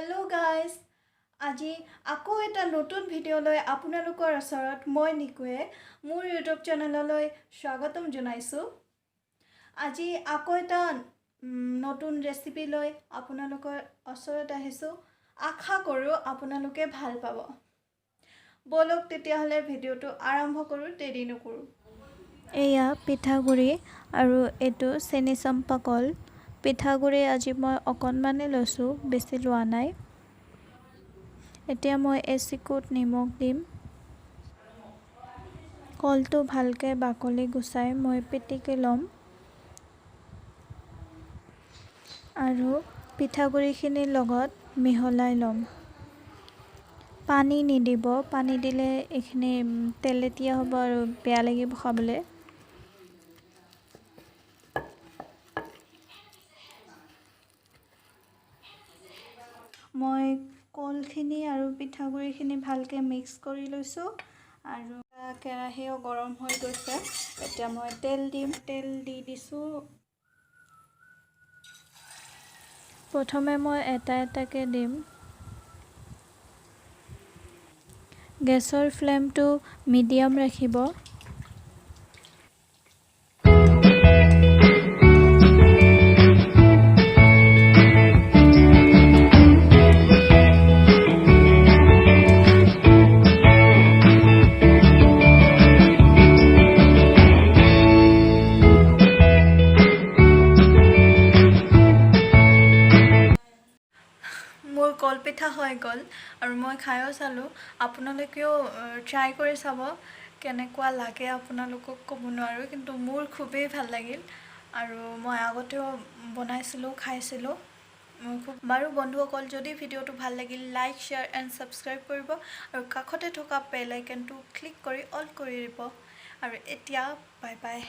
Hello' guys, আজি আকৌ এটা নতুন ভিডিঅ'লৈ আপোনালোকৰ ওচৰত মই নিকুৱে মোৰ ইউটিউব চেনেললৈ স্বাগতম জনাইছোঁ। আজি আকৌ এটা নতুন ৰেচিপি লৈ আপোনালোকৰ ওচৰত আহিছোঁ। আশা কৰোঁ আপোনালোকে ভাল পাব। ব'লক তেতিয়াহ'লে ভিডিঅ'টো আৰম্ভ কৰোঁ, দেৰি নকৰোঁ। এয়া পিঠাগুড়ি আৰু এইটো চেনি চম্পা কল। পিঠাগুড়ি আজি মই অকণমানেই লৈছোঁ, বেছি লোৱা নাই। এতিয়া মই এচিকুট নিমখ দিম। কলটো ভালকৈ বাকলি গুচাই মই পিটিকি ল'ম আৰু পিঠাগুড়িখিনিৰ লগত মিহলাই ল'ম। পানী নিদিব, পানী দিলে এইখিনি তেলেতীয়া হ'ব আৰু বেয়া লাগিব খাবলৈ। মই কলখিনি আৰু পিঠাগুড়িখিনি ভালকৈ মিক্স কৰি লৈছোঁ আৰু কেৰাহীও গৰম হৈ গৈছে। এতিয়া মই তেল দিম। তেল দি দিছোঁ। প্ৰথমে মই এটা এটাকৈ দিম। গেছৰ ফ্লেমটো মিডিয়াম ৰাখিব। মোৰ কলপিঠা হৈ গ'ল আৰু মই খায়ো চালোঁ। আপোনালোকেও ট্ৰাই কৰি চাব, কেনেকুৱা লাগে আপোনালোকক ক'ব নোৱাৰোঁ, কিন্তু মোৰ খুবেই ভাল লাগিল আৰু মই আগতেও বনাইছিলোঁ, খাইছিলোঁ। মোৰ খুব বাৰু বন্ধুসকল, যদি ভিডিঅ'টো ভাল লাগিল লাইক, শ্বেয়াৰ এণ্ড ছাবস্ক্ৰাইব কৰিব আৰু কাষতে থকা বেল আইকনটো ক্লিক কৰি অল কৰি দিব। আৰু এতিয়া বাই বাই।